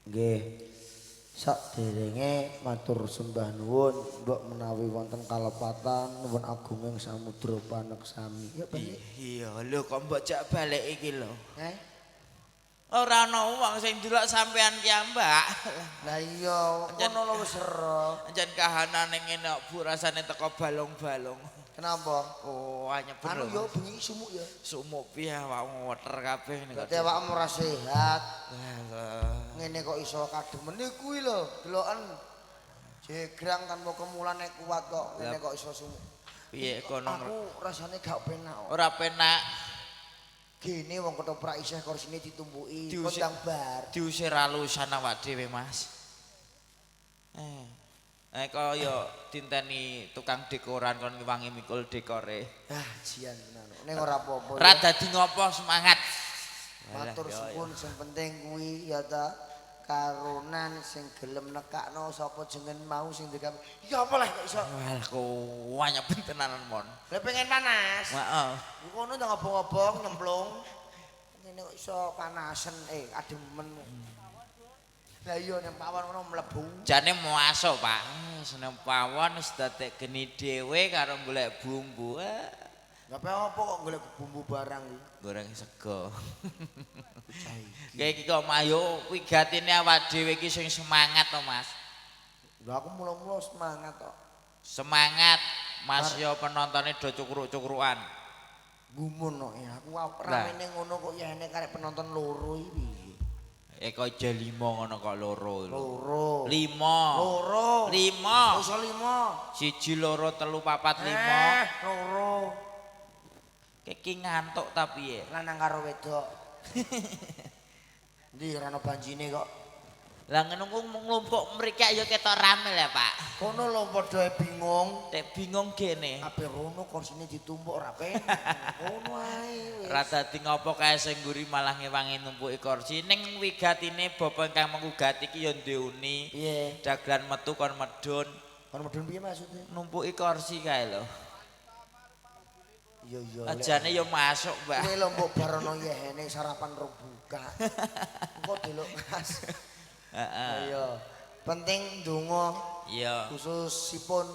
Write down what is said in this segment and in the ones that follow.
Nggih. Sakderenge matur sembah nuwun mbok menawi wonten kalepatan nuwun agunging samudra paneksami. Ya balik. Iya, lho kok mbok jak balik iki lho. Eh? Ora ana wong sing ndelok sampean ki, Mbak. Lah iya, ngono lho wis ero. Ancen kahanane ngene kok Bu rasane teko balung-balung. Kenapa? Oh, anyep. Anu yo bengi sumuk ya. Sumuk piye awakmu weter kabeh ngene. Berarti awakmu ora sehat. Ngene kok iso kademen kuwi lho, deloken. Jegrang tanpa kemulan nek kuat kok, ngene kok iso sumuk. Piye kono? Aku rasane gak penak. Ora penak. Gene wong ketoprak isih korsine ditumpuki, kondang bar. Diusir alusan awak dhewe, Mas. Eh kaya dinteni tukang dekoran kon ngewangi mikul dekore. Ah, jian tenan. Ning ora apa-apa. Ora dadi ngopo semangat. Matur suwun sing penting kuwi ya ta karunan sing gelem nekakno sapa jeneng mau sing digawe. Ya apa lah kok iso. Walah kuwanyep tenanan mon. Lah pengen panas. Heeh. Kono ndang ngobong-ngobong nyemplung. Ngene kok iso panasen ademen. Lah iya nang pawon ngono mlebu. Jane muaso, Pak. Seneng pawon wis dadek geni dhewe karo golek bumbu. Lah apa kok golek bumbu barang iki? Goreng sego. Kayak iki kok mayo wigatine awak dhewe iki sing semangat to, Mas. Lah aku mula-mula semangat kok. Semangat, Mas yo penontone do cukruk-cukrukan. Gumun kok ya. Aku ramene ngono kok ya nek karek penonton loro iki piye? Kok aja lima ngono kok loro lho. Loro. Lima. Loro. Lima. Iso lima. 1 2 3 4 5. Loro. Iki ngantuk ta piye? Lanang karo wedok. Ndi ora ana banjine kok. Lah ngono ku nglumpuk mriki ya ketok rame lah, Pak. Kono lho padha bingung. Tek bingung gene. Ape rono korsine ditumpuk ora penak. Kono ae wis. Ora dadi ngopo kae sing mburi malah ngewangi numpuki kursi. Ning wigatine bapa ingkang menggugat iki ya ndeuni. Piye? Dagelan metu kon medhun. Kon medhun piye maksudnya? Numpuki kursi kae lho. Iya iya. Ajane ya masuk, Mbak. Kowe lho mbok barono yehene sarapan rong buka. Engko delok Mas. Heeh. Iya. Penting ndonga. Iya. Khususipun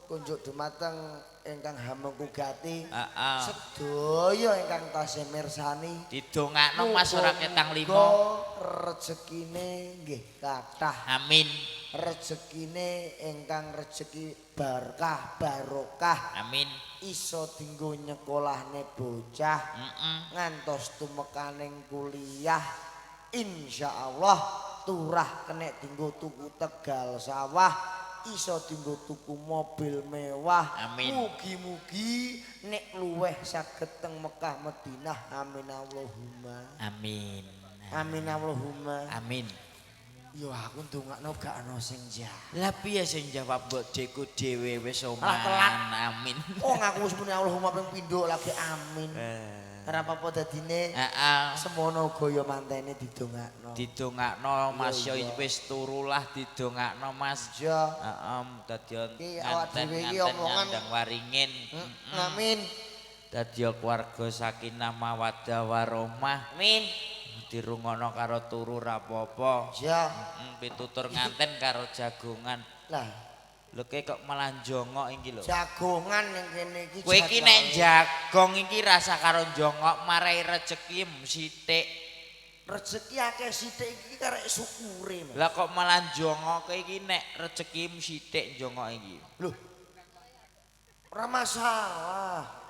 kunjuk dumateng ingkang hamengku gati. Heeh. Sedaya ingkang tasih mirsani. Didongakno Mas ora ketang lima. Rezekine nggih kathah. Amin. Rezekine ingkang rezeki berkah barokah. Amin. Iso dinggo nyekolahne bocah. Ngantos tumekaning kuliah. Insyaallah turah kenek dinggo tuku tegal sawah, iso dinggo tuku mobil mewah. Amin. Mugi-mugi nek luweh saged teng Mekah Madinah. Amin Allahumma. Amin. Amin Allahumma. Amin. Yo aku ndongakno gak ana sing jawab. Lah piye sing jawab mbok deku dhewe wis oman. Amin. Oh ngaku wis muni Allahumma ping pindho lagi amin. Ora apa-apa dadine. Heeh. Semono uga ya mantene didongakno. Didongakno Mas yo wis turulah didongakno Mas. Iya. Heeh, dadi awak dhewe iki omongan nyandang waringin. Amin. Dadi keluarga sakinah mawaddah warahmah. Amin. Dirungono karo turu ra apa-apa. Iya. Pitutur nganten karo jagongan. Lah lho kok malah jongok iki lho. Jagongan ning kene iki. Kowe iki nek jagong iki rasa karo jongok marai rejeki sithik. Rejeki akeh sithik iki karek syukure. Lah kok malah jongok iki nek rejeki sithik jongok iki. Lho. Ora masalah.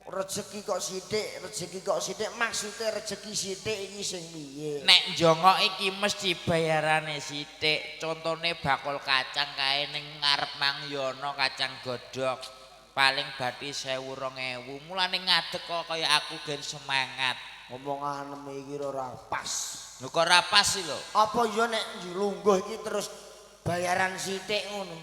Rejeki kok sithik, rejeki kok sithik, maksude rejeki sithik iki sing piye? Nek jongok iki mesti bayarane sithik. Contone bakul kacang kae ning ngarep Mang Yono kacang godhog paling bathi 1000 2000. Mulane ngadeg kok kaya aku gen semangat. Omongan iki ora pas. Lho kok ora pas sih lho? Apa ya nek lungguh iki terus bayaran sithik ngono?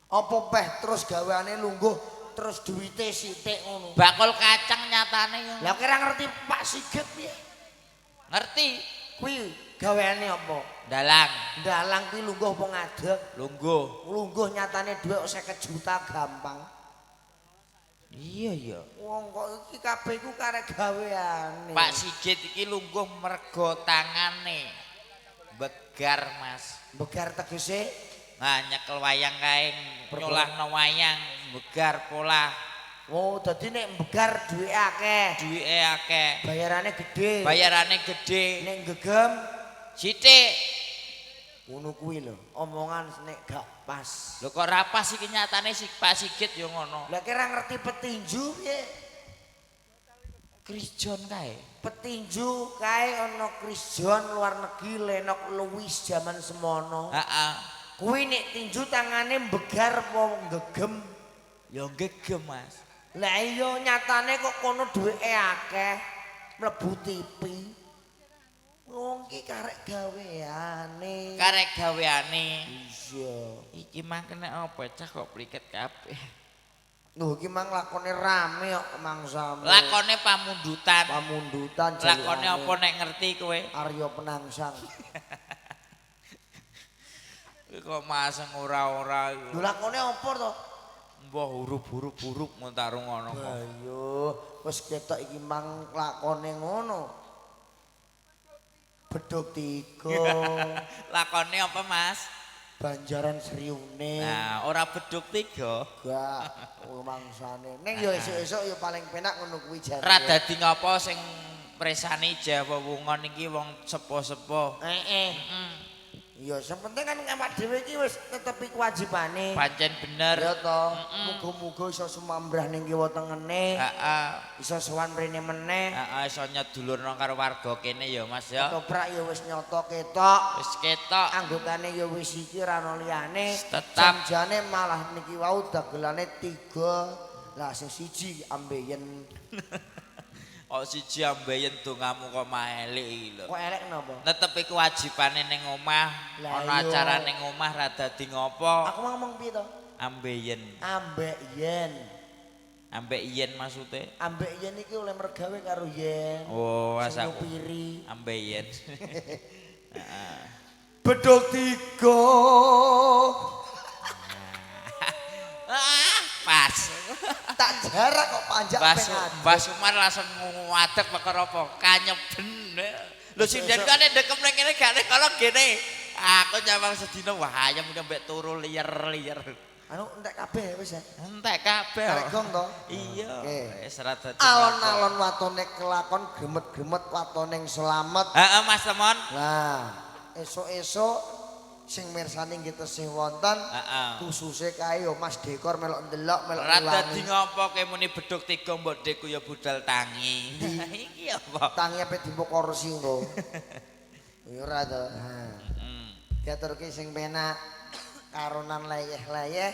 Apa peh terus gaweane lungguh terus duwite sithik ngono? Bakul kacang nyatane yo. Lah kira ngerti Pak Sigit piye? Ngerti. Kuwi gaweane apa? Dalang. Dalang kuwi lungguh apa ngadeg? Lungguh. Lungguh nyatane dhuwit 50 juta gampang. Iya ya. Wong kok iki kabeh iku karek gaweane. Pak Sigit iki lungguh mergo tangane begar, Mas. Begar tegese? Nah, nyekel wayang kae, nyolahno wayang, begar pola. Oh, dadi nek begar duwike akeh. Duwike akeh. Bayarane gedhe. Bayarane gedhe. Nek gegem sithik. Ngono kuwi lho, omongan nek gak pas. Lho kok ra pas iki nyatane si Pak Sigit ya ngono. Lah kira ngerti petinju piye? Chris John kae. Petinju kae ana Chris John luar negeri Lennox Lewis jaman semono. Heeh. Kuwi nek tinju tangane begar apa gegem? Ya gegem, Mas. Lah iya nyatane kok kono duwike akeh mlebu TV. Wong iki karek gaweane. Karek gaweane. Iya. Iki mang kena apa cah kok pliket kabeh. Lho iki mang lakone rame kok mangsamu. Lakone pamundutan. Pamundutan. Lakone apa nek ngerti kowe? Arya Penangsang. Kok maseng ora-ora iku. Lho lakone apa to? Mbah huruf-huruf-huruf mun tak rungono kok. Ayo, wis ketok iki mang lakone ngono. Bedhog tiga. Lakone apa, Mas? Banjaran Sriune. Nah, ora bedhog tiga. Gak, mangsane. Ning ya esuk-esuk ya paling penak ngono kuwi jane. Ra dadi ngapa sing mresani Jawa Wungon iki wong sepuh-sepuh. Heeh. Iya, sing penting kan awak dhewe iki wis tetepi kewajibane. Pancen bener. Ya to. Muga-muga iso sumambrah ning kiwa tengene. Heeh. Iso sowan mrene meneh. Heeh, iso nyedulurno karo warga kene ya, Mas ya. Ketoprak ya wis nyoto ketok. Wis ketok. Anggotane ya wis iki ora ono liyane. Tetap jane malah niki wau dagelane 3. Lah sing siji ambeyen. Kok siji ambeyen dongamu kok maelik iki lho. Kok elek napa? Netepi kewajibane ning omah, ana acara ning omah ra dadi ngopo. Aku mau ngomong piye to? Ambeyen. Ambek yen. Ambek yen maksude? Ambek yen iki oleh mergawe karo yen. Oh, wis aku. Nyupiri. Ambeyen. Heeh. Bedhog tiga. Ah, pas. Tak jarak kok panjak pengen. Mbah Sumar langsung ngadeg perkara apa? Kanyeben. Lho sinden kane ndekem ning kene gak nek kono gene. Aku nyawang sedina wah ayam mbek turu liyer-liyer. Anu entek kabeh wis ya. Entek kabeh. Karek gong to? Iya. Wis ora dadi. Alon-alon watone kelakon gremet-gremet watone selamet. Heeh Mas Temon. Lah, esuk-esuk sing mirsani nggih tesih wonten, khususe kae yo Mas Dekor melok ndelok melok ngewangi. Ora dadi ngopo kowe muni bedhog tiga mbok dekku ya budal tangi. Iki apa? Tangi ape dimpuk kursi engko. Ya ora to. Heeh. Diaturke sing penak karonan leyeh-leyeh,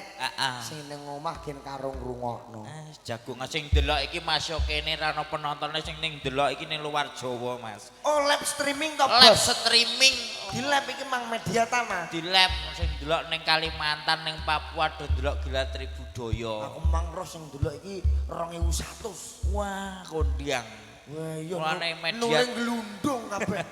sing ning omah gen karo ngrungokno. Jago sing ndelok iki Mas yo kene ra ono penontone sing ning ndelok iki ning luar Jawa, Mas. Oh, live streaming to, Bos? Live streaming. Di live iki mang media tama. Di live sing ndelok ning Kalimantan, ning Papua do ndelok Gila Tribudaya. Aku mang roh sing ndelok iki 2100. Wah, kondang. Wah, iya. Mulane media nuling glundung kabeh.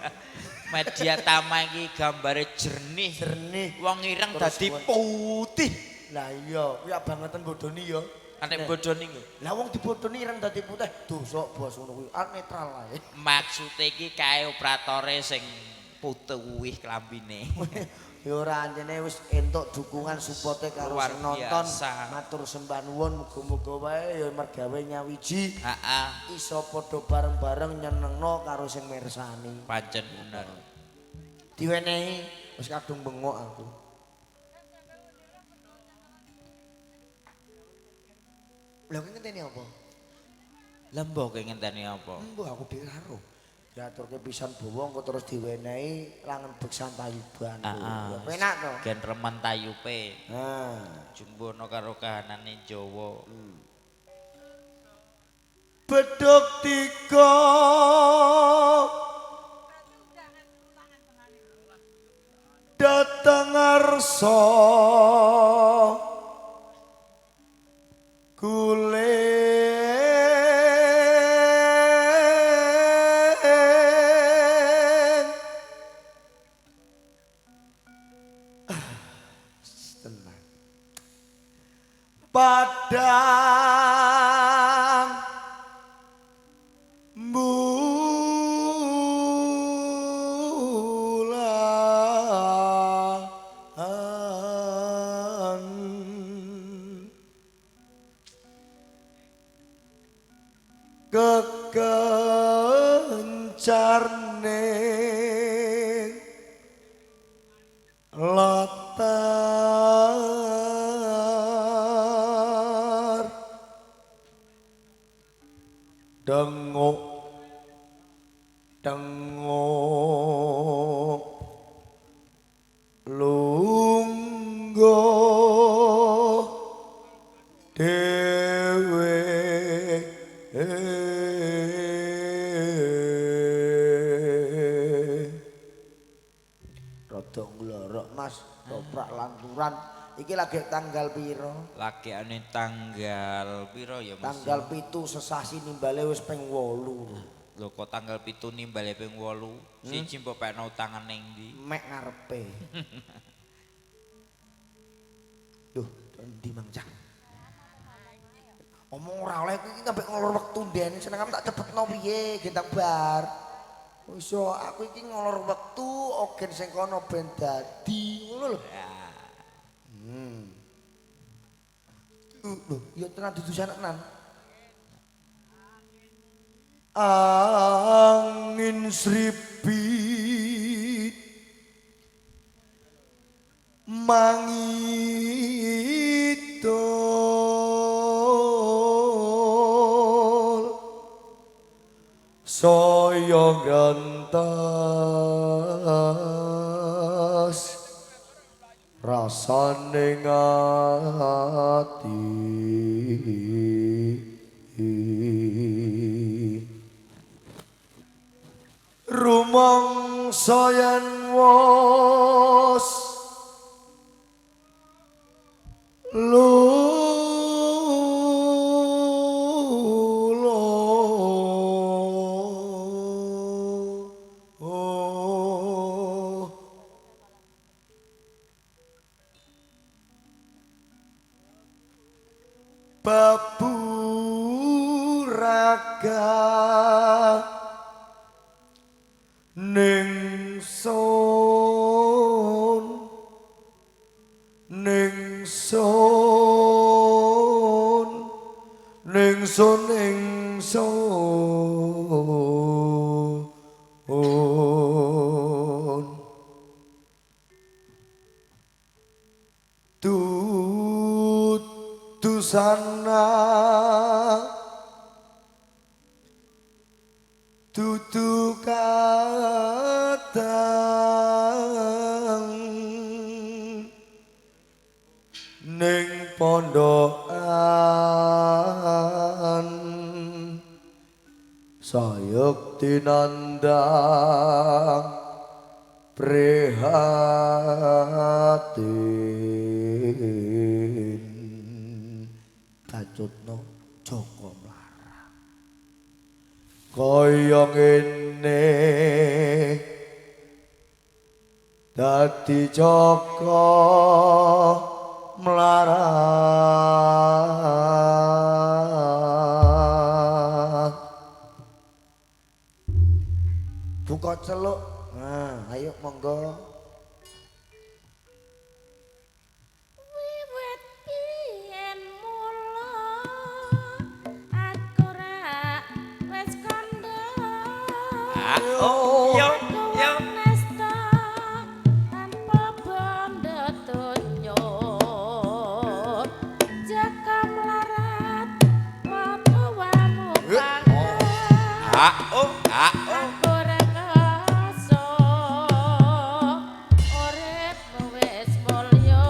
Media tama iki gambare jernih. Jernih. Wong ireng dadi putih. Lah iya, kuwi abangeten bodoni ya. Nek bodoni lho. Lah wong dibodoni ireng dadi putih, dosa bos ngono kuwi. Arep netral ae. Maksude iki kae operatore sing putuwih klambine. Ya ora anjene wis entuk dukungan supporte karo sing nonton. Matur sembah nuwun muga-muga wae ya mergawe nyawiji. Heeh. Iso padha bareng-bareng nyenengno karo sing mirsani. Pancen bener. Diwenehi wis kadung bengok aku. Lha kowe ngenteni apa? Lah mbok kowe ngenteni apa? Mbok aku dhewe karo. Diaturke pisan bawa engko terus diwenehi langen beksan tayuban. Penak to. Gen remen tayupe. Heeh. Jumbono karo kahanane Jawa. Bedhog tiga dateng ngarsa guling tenang padang Kekencarne latar denguk denguk lungguh dhewe. Rada nglorok Mas, toprak lanturan. Iki lagi tanggal piro? Lagi ane tanggal piro ya Mas? Tanggal 7 sesasi nimbale wis ping 8. Lho kok tanggal 7 nimbale ping 8? Siji mbok pekno utangan ning ndi? Mek ngarepe. Duh, endi Mang Cang? Omong ora oleh iki sampe ngolor wektu ndene seneng tak cepetno piye gen tak bar. Iso aku iki ngolor wektu ogen sing kono ben dadi ngono lho. Lho, ya tenan dudu tenan. Angin sripit mangidul saya gantas rasane ngati rumangsa yen wos lulo baburaga ningsun ningsun ningsun ningsun dudu sana dudu kadang ning pondokan sayekti nandang prihatin bacutno Joko Mlarat kaya ngene dadi Joko Mlarat. Buka celuk. Nah, ayo monggo. Wiwit biyen mula aku ra wis kandha. Oh, yo yo. Nesta tanpa bondo tunjuk. Jaka Mlarat watuwamu pangkat. Ah, oh, ah, oh. Aku rekoso uripmu wis mulya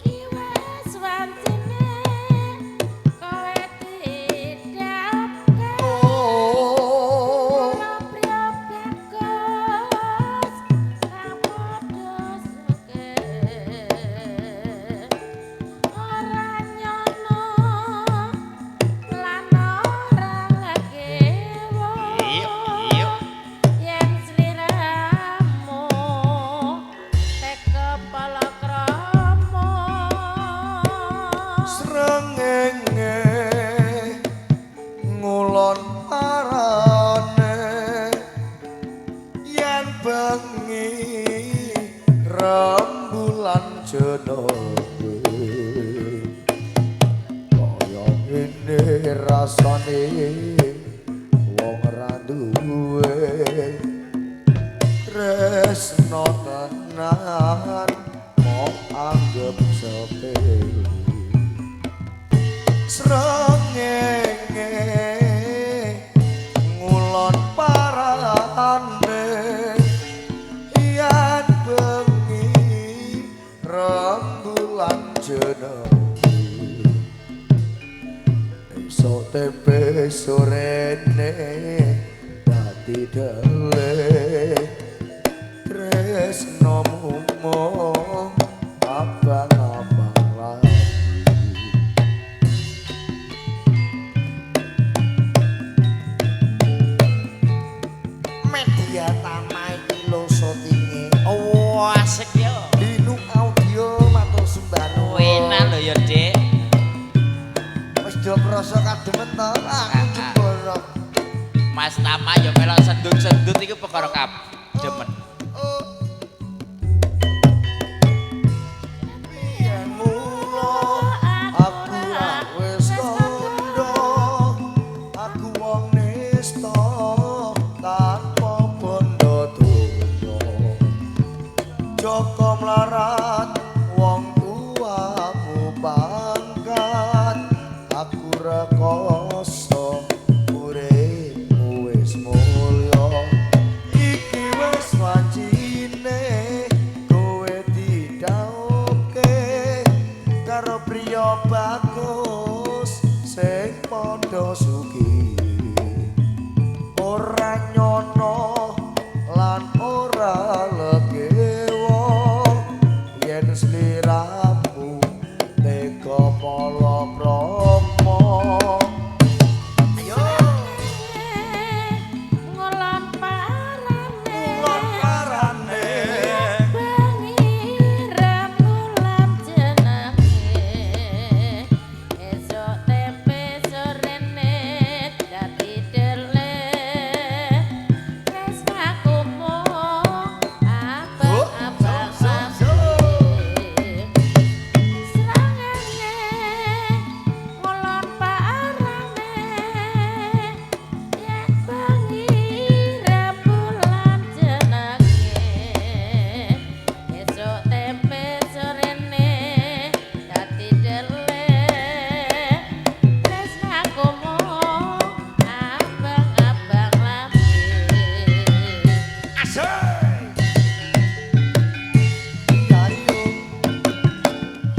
ki wis wancine kowe didapke Oh. kula priya bagus kang padha sugih ora nyono lan ora lagi. Rasane wong ra duwe tresno tenan mok anggep sepele. Srengenge ngulon parane yen bengi rembulan jeneng esok tempe sorene dadi dele tresno mung abang-abang lagi. Media Tama iki lho syutinge. Oh, asik yo. Dinu audio matur sembah nuwun. Enak lho ya, Dik. Wis do krasa kademen to, aku jemborok. Mas Tama ya melok sendut-sendut iku perkara kademen. Yen mula aku ra wis kandha, aku wong nista tanpa bondo donya. Joko mlarat wong tuamu pangkat, aku rekoso uripmu wis mulya. Iki wis wancine kowe didhawuhke karo priya bagus sing padha sugih. Ora nyono lan ora legewa yen sliramu tega palakrama. Ayo Ngulon parane ngulon parane bengi rembulan jenenge esuk tempe sorene dadi dele tresnaku mung abang-abang lambe. Srengenge ngulon parane yen bengi rembulan jenenge esuk tempe sorene dadi dele tresnaku mung abang-abang lambe. Asik. Ayo.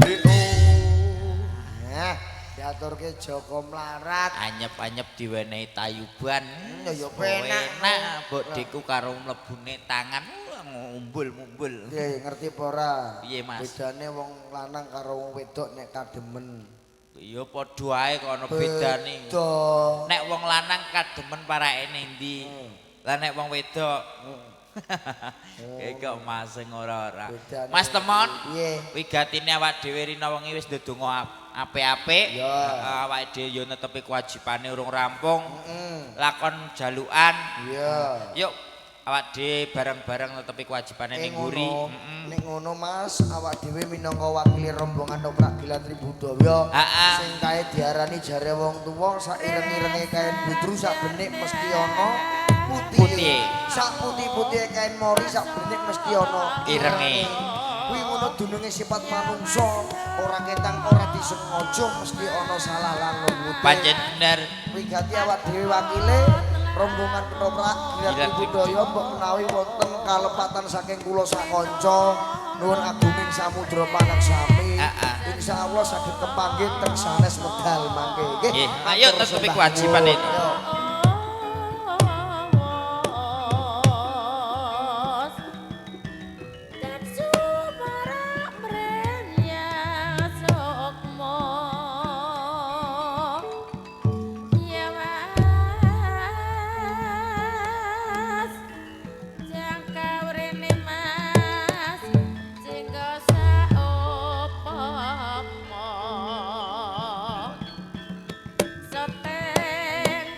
Dio. Nah, diaturke Joko mlarat. Anyep-anyep diwenehi tayuban. Ya ya penak. Enak mbok diku karo mlebune tangan ngumbul-mumbul. Piye ngerti apa ora? Piye, Mas? Bedane wong lanang karo wong wedok nek kademen. Ya padha ae kok ana bedane. Beda. Nek wong lanang kademen parake ning ndi? Lah nek wong wedok kok Mas sing ora-ora. Bedane. Mas Temon, Piye? wigatine awak dhewe rina wengi wis ndedonga apik-apik. Ya. Heeh, awake dhewe yo netepi kewajibane urung rampung. Heeh. Lakon jalukan. Iya. Yuk awak dhewe bareng-bareng netepi kewajibane ning mburi. Ning ngono Mas, awak dhewe minangka wakili rombongan Toprak Gilar Tribudaya Ha-ha. sing kae diarani jare wong tuwa sak ireng-irenge kain budru sak benik mesti ana putih. Putih. Sak putih-putihe kain mori sak benik mesti ana Irenge. Kuwi ngono dununge sifat manungsa, ora ketang ora disengaja mesti ana salah lan lupute. Pancen bener. Wigati awak dhewe wakile rombongan Ketoprak Gilar Gilar Tribudaya mbok menawi wonten kalepatan saking kula sakanca nuwun agunging samudra panaksami. Ha-ha. Insyaallah saged kepanggih teng sanes medal mangke nggih. Nggih, ayo Matur tetepi sembah kewajiban nuwun. itu. Yo. Dan sumerak mrenya sukma. Ya Mas, jangka wrene Mas, jenggo saupama. Soteng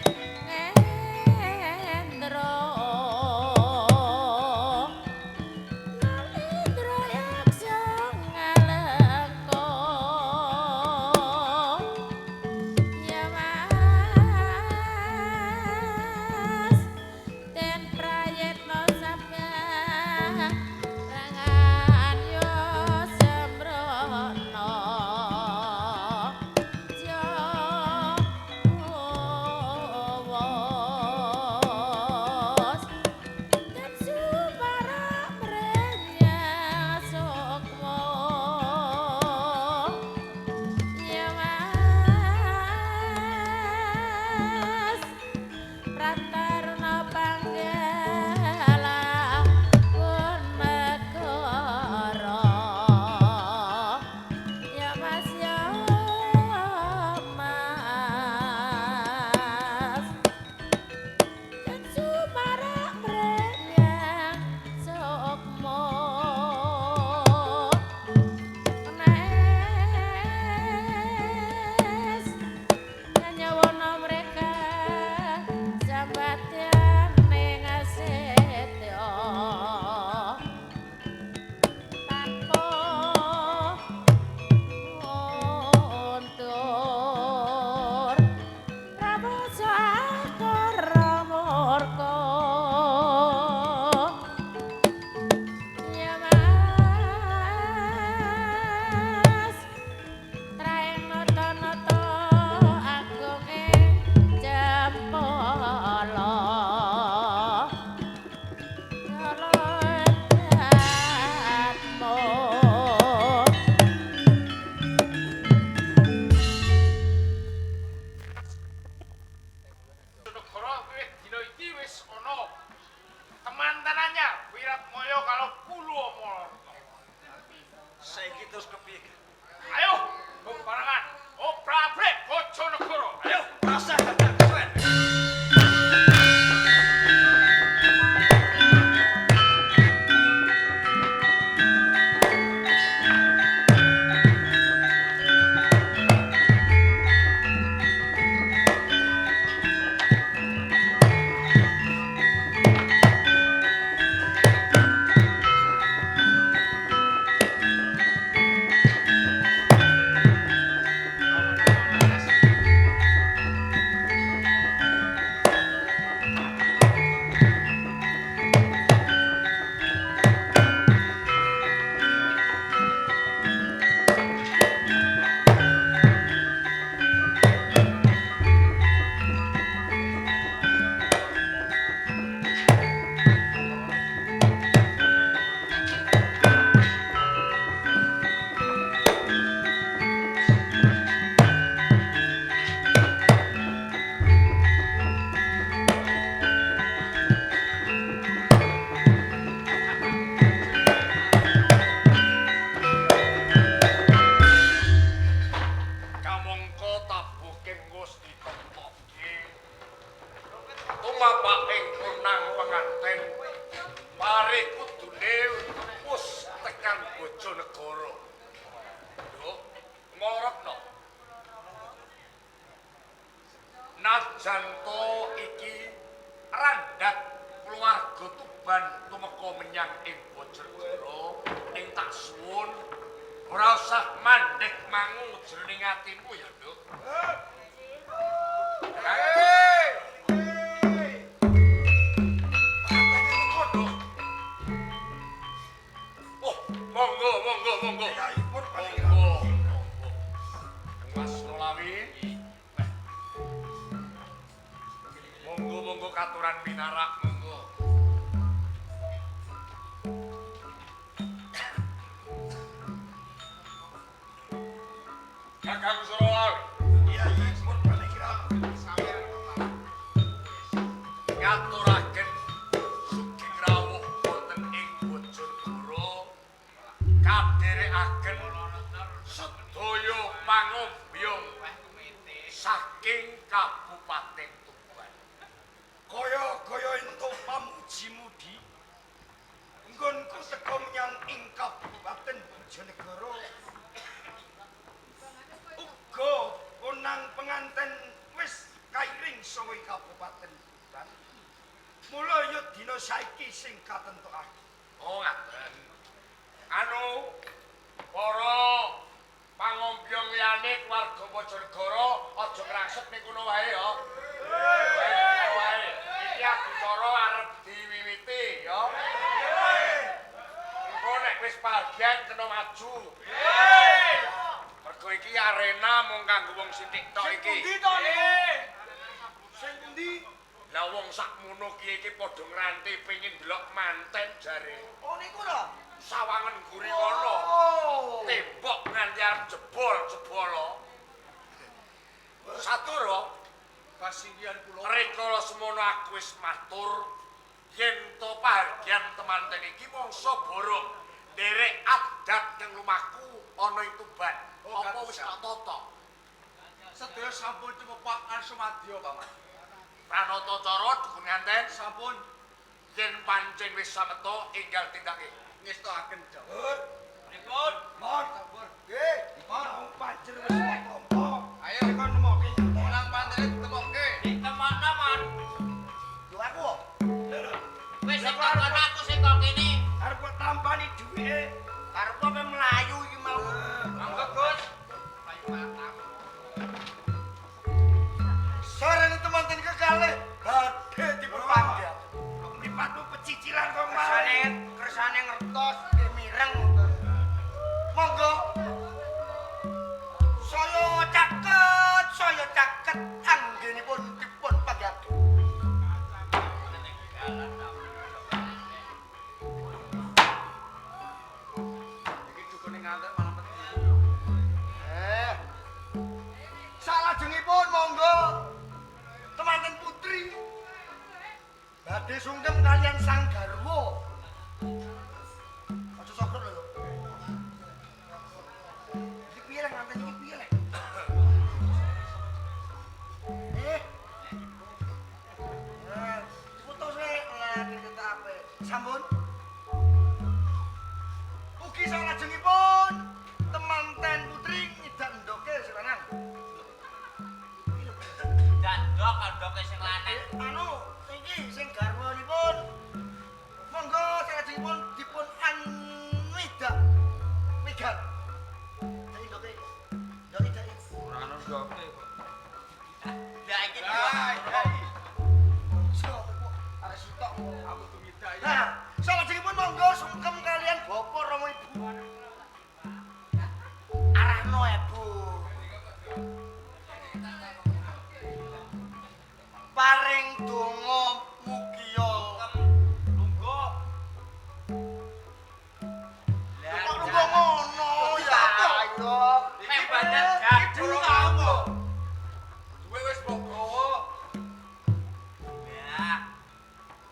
Rasa dadak kesuwen. Kamangka tabuking wis ditemtokke. Tumapak ing konang penganten pare kudune wis tekan Bojonegoro. Nduk, ngorokno. Najan to iki randhat keluarga Tuban tumeka menyang ing Bojonegoro ning tak suwun ora usah mandhek mangu jroning atimu ya, Nduk. Hei! Oh, monggo, monggo, monggo. Monggo. Mas Nolawi. Monggo, monggo katuran pinarak, monggo. Kakang Surolawi. Iya, pun paling Ngaturaken sugeng rawuh wonten ing Bojonegoro kadherekaken sedaya pangombyong saking Kabupaten Tuban. Kaya-kaya entuk pamuji mudi. Nggonku teka menyang ing Kabupaten Bojonegoro. Uga konang penganten wis kairing saka Kabupaten Tuban. Mula ya dina saiki sing katentokake. Oh, ngaten. Anu para pangombyong liyane keluarga Bojonegoro aja ngrangsep ning kono wae ya. Wae. Iki adicara arep diwiwiti ya. Engko nek wis pagian kena maju. Mergo iki arena mung kanggo wong sithik tok iki. Sing pundi to niku? Sing pundi? Lah wong sakmono ki iki padha ngranti pengin ndelok manten jare. Oh niku lho. Sawangen guri kono. Oh. Tembok nganti arep jebol jebolo. Satura Kasinggihan kula. rikala semono aku wis matur yen to pahargyan temanten iki mangsa borong nderek adat kang lumaku ana ing Tuban. Oh, Apa wis tak tata? Sedaya sampun tumepak Arsumadya, Paman. Pranata cara dukun nganten Sampun yen pancen wis sameta enggal tindake. ngestokaken dawuh. Pripun? Mon, nggih, mon pajer wis tampa. Ayo. Kon nemoke. Konang pantene ditemokke. Ditemokno, Mon. Yo aku kok. Wis sing kok kono aku sing kok kene. Arep kok tampani duwike. Arep apa mlayu iki mau. Monggo, Gus. Mlayu matamu. Sareng temanten kekalih badhe dipun panggil. Mripatmu pecicilan kok Kersane kersane ngertos nggih mireng. Monggo. Saya caket anggenipun dipun panggil. Iki dukune ngantek malah mati. Salajengipun monggo temanten putri badhe sungkem kalian sang garwa. Aja sogrok lho. Iki piye lek nganten iki piye lek? Ndok ndoke sing lanang. Anu iki sing garwanipun monggo salajengipun dipun anwidak wigan. Dai ndoke. Ndoke dai. Ora ono ndoke kok. Lah iki Arek sitok aku tumidak. Nah, salajengipun monggo sungkem kalian bapak rama ibu. Arahno ya, Bu. Paring donga mugia lungguh. Kok lungguh ngono ya? Ayo. Mek badan jadul apa? Duwe wis mbok gawa. Ya.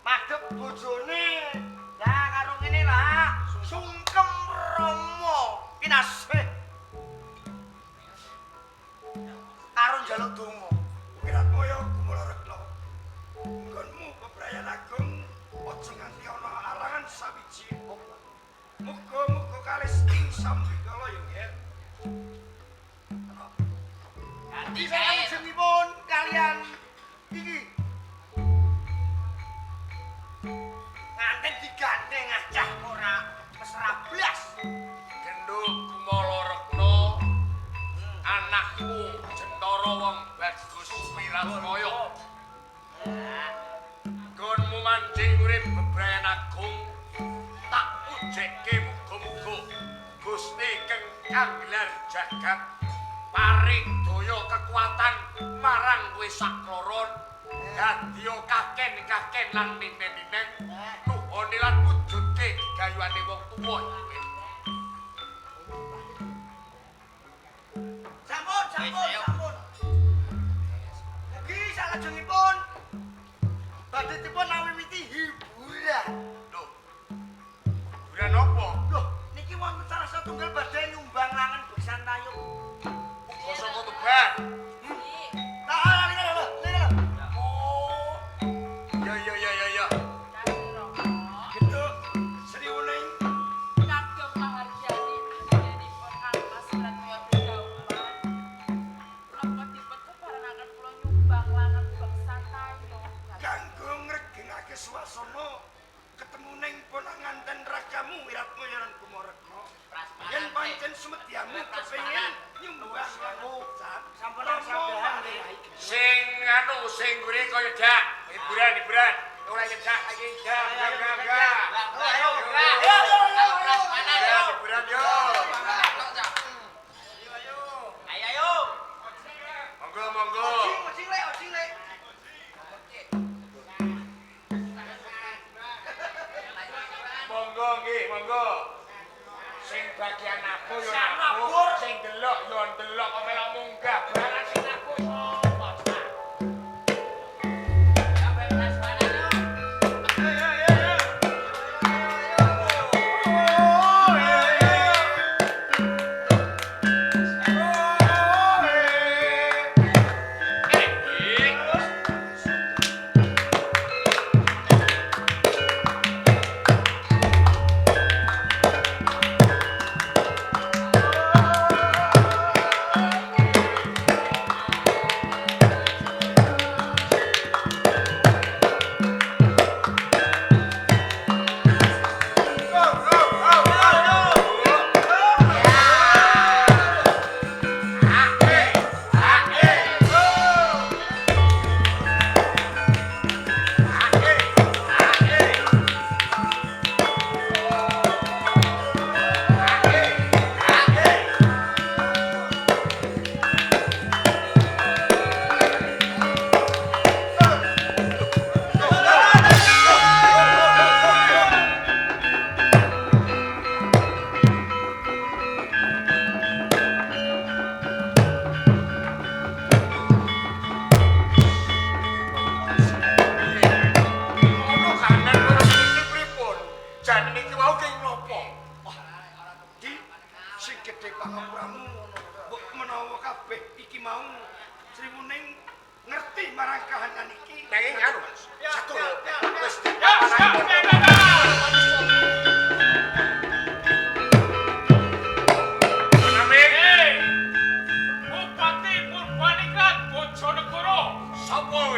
Madhep bojone. Lah karo ngene lah, sungkem rama kinasih. Karo njaluk donga. Wiratmaya Kumala Rekna. Nggonmu bebrayan agung aja nganti ana alangan sawiji. Muga-muga kalis ing sambikala ya, Nger. Dadi salajengipun kalian iki nganten digandeng acah ora mesra blas. Gendul Kumala Rekna anakku Jentara wong bagus Wiratmaya. Nggonmu manjing urip bebrayan agung tak pujekke muga-muga Gusti kang gelar jagat paring daya kekuatan marang kowe sakloron dadi kaken-kaken lan ninen-ninen nuhone lan wujudke gegayuhane wong tuwa kowe. Sampun, sampun, sampun. Mugi salajengipun badhe dipun wiwiti hiburan. Lho. Hiburan apa? Loh, niki wonten salah satunggal badhe nyumbang langen beksan tayub. Uga saka Tuban. Lah, lha lho, lha lho. Oh. Ya ya ya ya ya. Genduk Sriwening Kagem pahargyani anggenipun Kang Mas Wiratmaya dedhaupan. Napa dipun keparengaken kula nyumbang langen beksan tayub. kanggo ngregengake swasana ketemuning ponanganten ragamu Wiratmaya lan Kumala Rekna. Yen pancen sumedyamu kepengin nyumbang langen Sampun angsal Sing anu sing gure kaya dak, hiburan hiburan. Ora nyedak iki dak, dak dak dak. Ayo, ayo, ayo, ayo. Hiburan yo. Ayo ayo. Monggo monggo. Ojing lek, ojing lek. Monggo nggih, monggo. Sing bagian nabuh yo nabuh, sing delok yo ndelok kok melok munggah barang sing nabuh sapa? Sampai prasmanan yo. Ono kanan ora iki pripun? Jan niki wau keng napa? Di sing gedhe pangapuramu mbok menawa kabeh iki mau Sriwening ngerti marang kahanan iki. Nanging anu, satu wis Nami, Bupati Purbaningrat Bojonegoro. sapa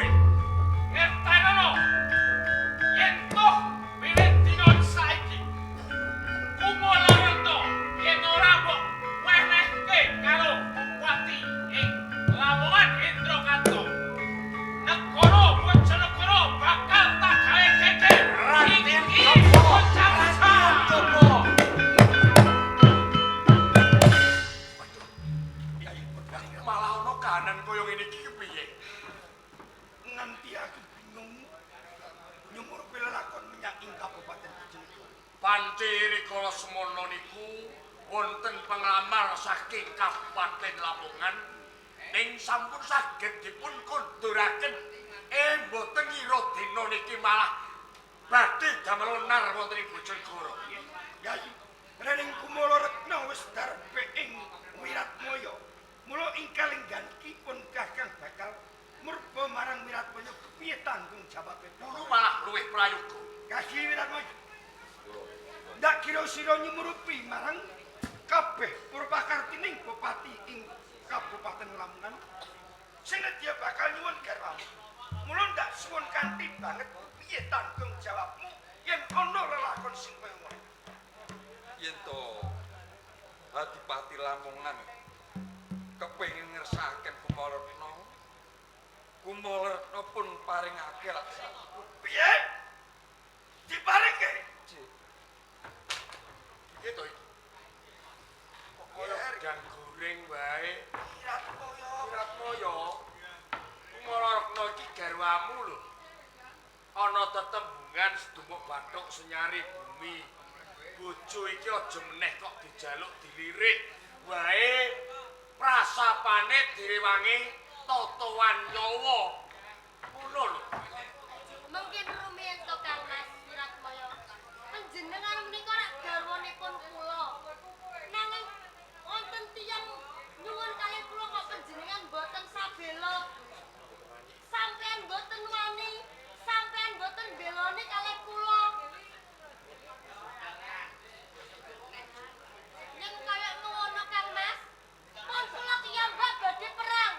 Semono niku wonten penglamar saking Kabupaten Lamongan ning sampun saged dipun konduraken. Mboten ngira dina niki malah badhe damel onar wonten ing Bojonegoro. Yayi, rening Kumala Retna wis darbe ing Wiratmaya. Mula ing kalenggan pun Kakang bakal murba marang Wiratmaya kepiye tanggung jawabe? Kulo malah luwih prayoga. Kaki Wiratmaya. Ndak kira sira nyumurupi marang kabeh purwakartining bupati ing Kabupaten Lamongan sing nedya bakal nyuwun garwamu. Mula ndak suwun kanthi banget piye tanggung jawabmu yen ana lelakon sing kaya ngono. Yen to Adipati Lamongan kepengin ngersakaken Kumala Retna, Kumala Retna pun paringake laksa. Piye? Diparingke? Piye to iki? Kok kaya gedang goreng wae. Wiratmaya. Wiratmaya. Kumala Retna iki garwamu lho. Ana tetembungan sedumuk bathuk senyari bumi. Bojo iki aja meneh kok dijaluk dilirik. Wae prasapane direwangi totowan nyawa. Ngono lho. Mungkin rumiyin to Kang Mas Wiratmaya. Panjenengan menika rak garwanipun kula. Nanging wonten tiyang nyuwun kalih kula kok panjenengan mboten sabela. Sampeyan mboten wani, sampeyan mboten beloni kalih kula. Yen kaya ngono Kang Mas, pun kula kiyambak badhe perang.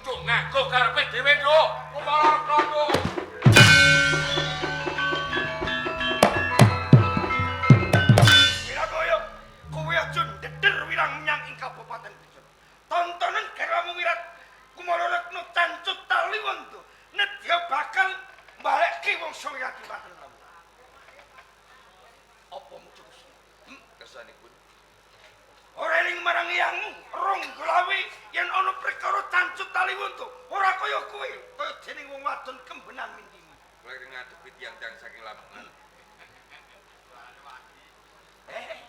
Nduk ngaku karepe dhewe, Nduk. Kumala Retna, Nduk. Wiratmaya, kowe aja ndeder wirang menyang ing Kabupaten Bojon. Tontonen garwamu Wirat Kumala Retna cancut taliwanda nedya bakal mbalekke wangsa Kadipaten Lamongan. Apa mujuk? Kersanipun Ora eling marang eyangmu, Ronggolawe yen ana perkara cancut taliwanda, ora kaya kowe, kaya dening wong wadon kembenan mindine. kula ngadepi tiyang-tiyang saking Lamongan. Eh,